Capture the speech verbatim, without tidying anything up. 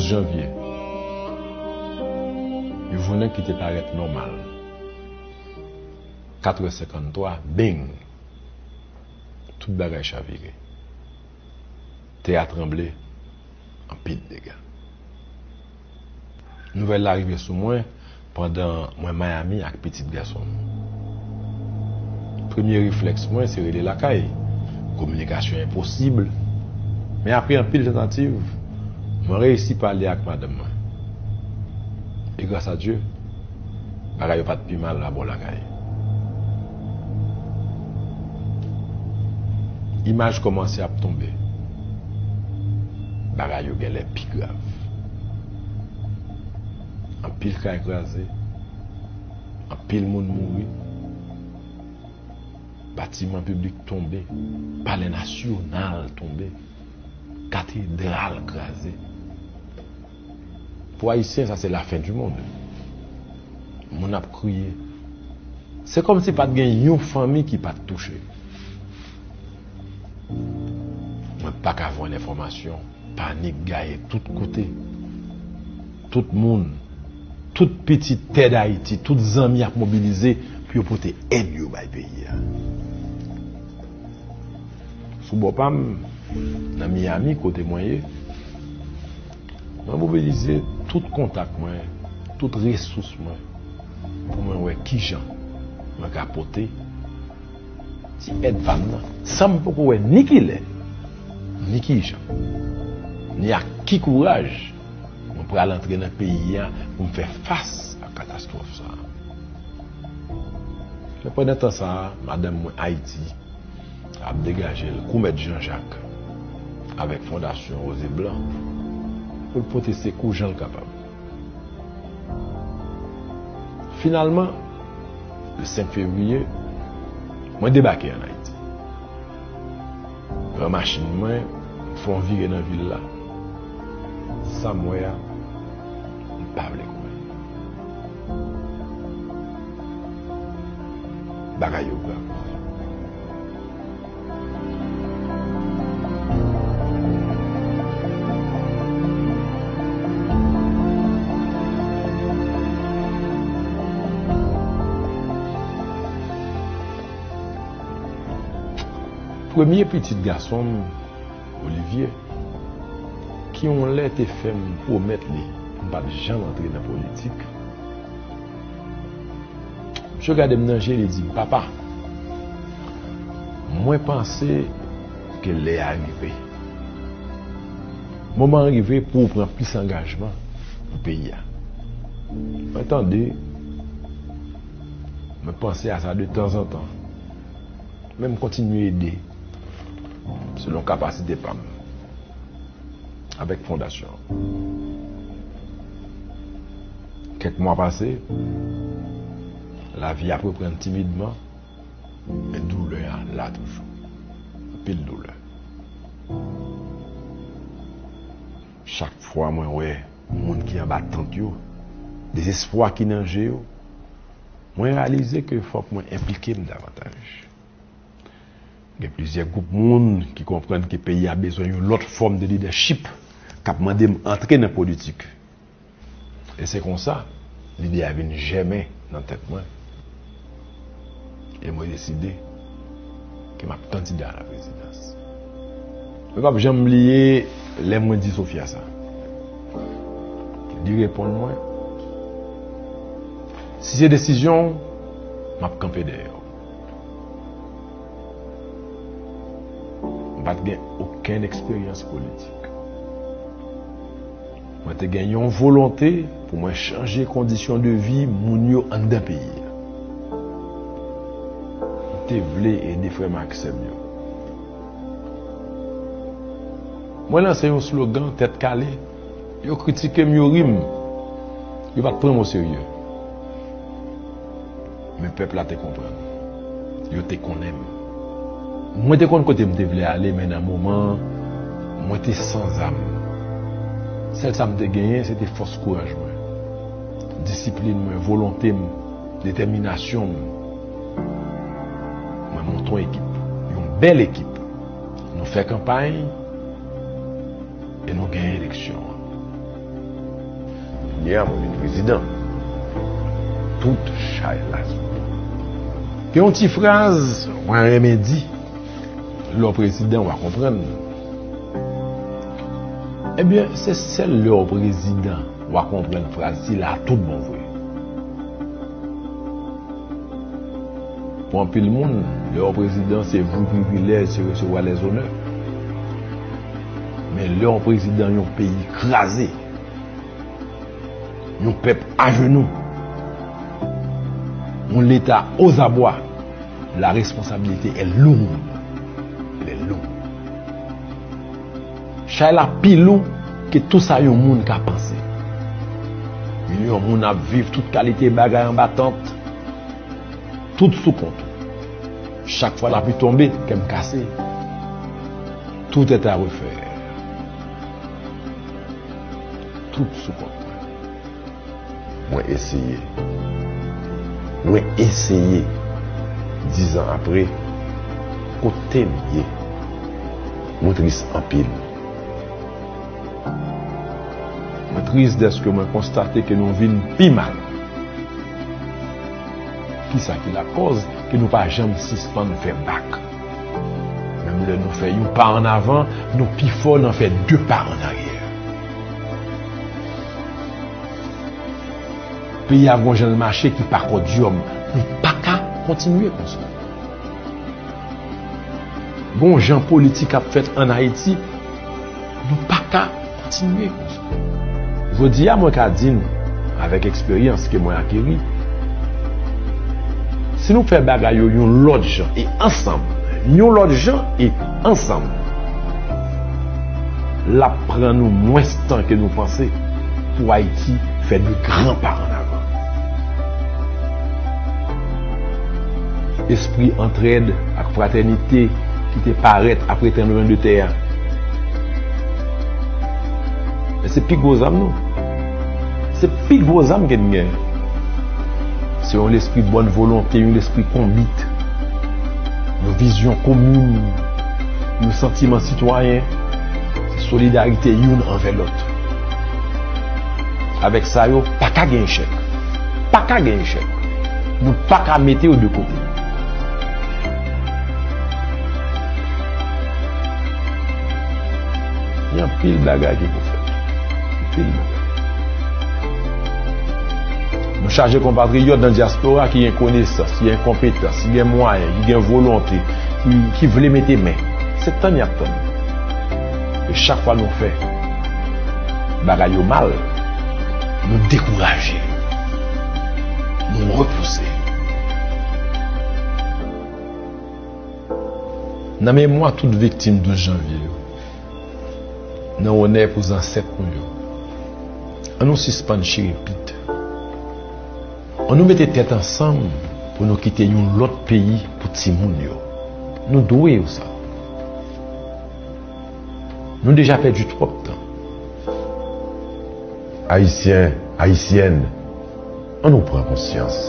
Janvye, yon jounen ki te parèt nòmal. Katrè senkanntwa, beng! Tout bagay chavire. Tè a tranble, anpil dega. Nouvèl la rive sou mwen pandan mwen Miami ak pitit gason m. Premye reflèks mwen se rele lakay. Kominikasyon enposib. Men apre anpil tantativ, mwen reyisi pale ak madanm mwen. E gras a Dye, bagay yo pa t pi mal labò lakay. Imaj kòmanse ap tonbe. Bagay yo genlè pi grav. Anpil kay kraze, anpil moun mouri, batiman piblik tonbe, Palè Nasyonal tonbe, katedral kraze. Pou Ayisyen, sa se lafen di mond. Moun ap kriye. Se kòmsi pa t gen yon fanmi ki pa t touche. Mwen pa ka jwenn enfòmasyon. Panik gaye tout kote. Tout moun, tout pitit tè Dayiti, tout zanmi ap mobilize pou yo pote èd yo bay peyi a. Sou bò pa m, nan Miami, kote mwen ye, mwen mobilize tout kontak mwen, tout resous mwen, pou mwen wè kijan mwen ka pote ti èd pa m nan, san m poko wè ni kilè, ni kijan, ni ak ki kouraj mwen pral antre nan peyi a pou m fè fas ak katastwòf sa a. Men pandan tan sa a, madanm mwen Ayiti ap degaje l kou Mèt Jan Jak avèk Fondasyon Woze Blan pou l pote sekou jan l kapab. Finalman, le senk fevriye, mwen debake ann Ayiti. Pran machin mwen, m fè yon vire nan vil la. Sa m wè a, m pa vle kwè. Bagay yo grav. Premye pitit gason m, Olivier, ki yon lè te fè m pwomèt li pou m p ap janm antre nan politik, misye gade m nan je, li di m, "Papa, mwen panse ke lè a rive. Moman an rive pou w pran plis angajman pou peyi a." Mwen tande, mwen panse a sa de tanzantan. Men m kontinye ede selon kapasite pa m avèk fondasyon an. Kèk mwa pase, lavi ap reprann timidman, men doulè a la toujou. Anpil doulè. Chak fwa mwen wè moun ki anba tant yo, dezespwa ki nan je yo, mwen reyalize ke fòk mwen enplike m davantaj. Gen plizyè gwoup moun ki konprann ke peyi a bezwen yon lòt fòm de lidèchip k ap mande m antre nan politik. E se konsa, lide a vin jèmen nan tèt mwen. E mwen deside ke m ap kandida a la prezidans. Mwen p ap janm bliye lè mwen di Sofia sa. Li reponn mwen, "Si se desizyon w, m ap kanpe dèyè w." M pa t gen okenn eksperyans politik. Mwen te gen yon volonte pou mwen chanje kondisyon de vi moun yo anndan peyi a. M te vle ede frè m ak sè m yo. Mwen lanse yon slogan tèt kale, yo kritike m, yo ri m, yo pa t pran m oserye. Men pèp la te konprann. Yo te konnen m. Mwen te konn kote m te vle ale, men nan moman an, mwen te san zam. Sèl sa m te genyen, se te fòs kouraj mwen, disiplin mwen, volonte m, detèminasyon m. Mwen monte yon ekip, yon bèl ekip. Nou fè kanpay e nou genyen eleksyon an. Yè a mwen vin prezidan. Tout chay la sou mwen. Gen yon ti fraz mwen renmen di, lè w prezidan w a konprann. Ebyen, se sèl lè w prezidan w a konprann fraz sila a tout bon vre. Pou anpil moun, lè yon prezidan se vre privilèj, se resevwa lèzonè. Men lè yon prezidan yon peyi kraze, yon pèp ajenou, yon leta ozabwa, la responsabilité est lourde. Elle est lourde. Chay la pi lou ke tou sa yon moun ka panse. Milyon moun ap viv tout kalite bagay anba tant, tout sou kont ou. Chak fwa lapli tonbe, kè m kase. Tout est à refaire. Tout sou kont mwen. Mwen eseye. Mwen eseye. Dizan apre, kote m ye? Mwen tris anpil. Mwen tris dèske mwen konstate ke nou vin pi mal. Kisa ki lakòz ke nou pa janm sispann fè bak? Menm lè nou fè yon pa annavan, nou pi fò nan fè de pa annaryè. Peyi a gon jan l mache ki pa kòdyòm. Nou pa ka kontinye konsa. Gon jan politik ap fèt ann Ayiti, nou pa ka kontinye konsa. Jodi a, mwen ka di nou, avèk eksperyans ke mwen akeri, si nou fè bagay yo yon lòt jan e ansanm, yon lòt jan e ansanm, l ap pran nou mwens tan ke nou panse pou Ayiti fè de gran pa ann avan. Espri antrèd ak fratènite ki te parèt apre tranblemann de tè a. Men se pi gwo zam nou. Se pi gwo zam ke n gen. Se yon lespri bòn volonte, yon lespri konbit, yon vizyon komin, yon santiman sitwayen, se solidarite youn anvè lòt. Avèk sa yo, pa ka gen echèk. Pa ka gen echèk. Nou pa ka mete yo de kote. Gen anpil bagay ki pou fèt. Anpil bagay. Nou chaje konpatriyòt nan dyaspora ki gen konesans, ki gen konpetans, ki gen mwayen, ki gen volonte, ki, ki vle mete men. Se tann y ap tann. E chak fwa nou fè bagay yo mal, nou dekouraje, nou repouse. Nan memwa tout viktim douz janvye yo, nan onè pou zansèt nou yo, ann nou sispann chire pit. Ann nou mete tèt ansanm pou nou kite yon lòt peyi pou timoun yo. Nou dwe yo sa. Nou deja pèdi twòp tan. Ayisyen, Ayisyèn, ann nou pran konsyans.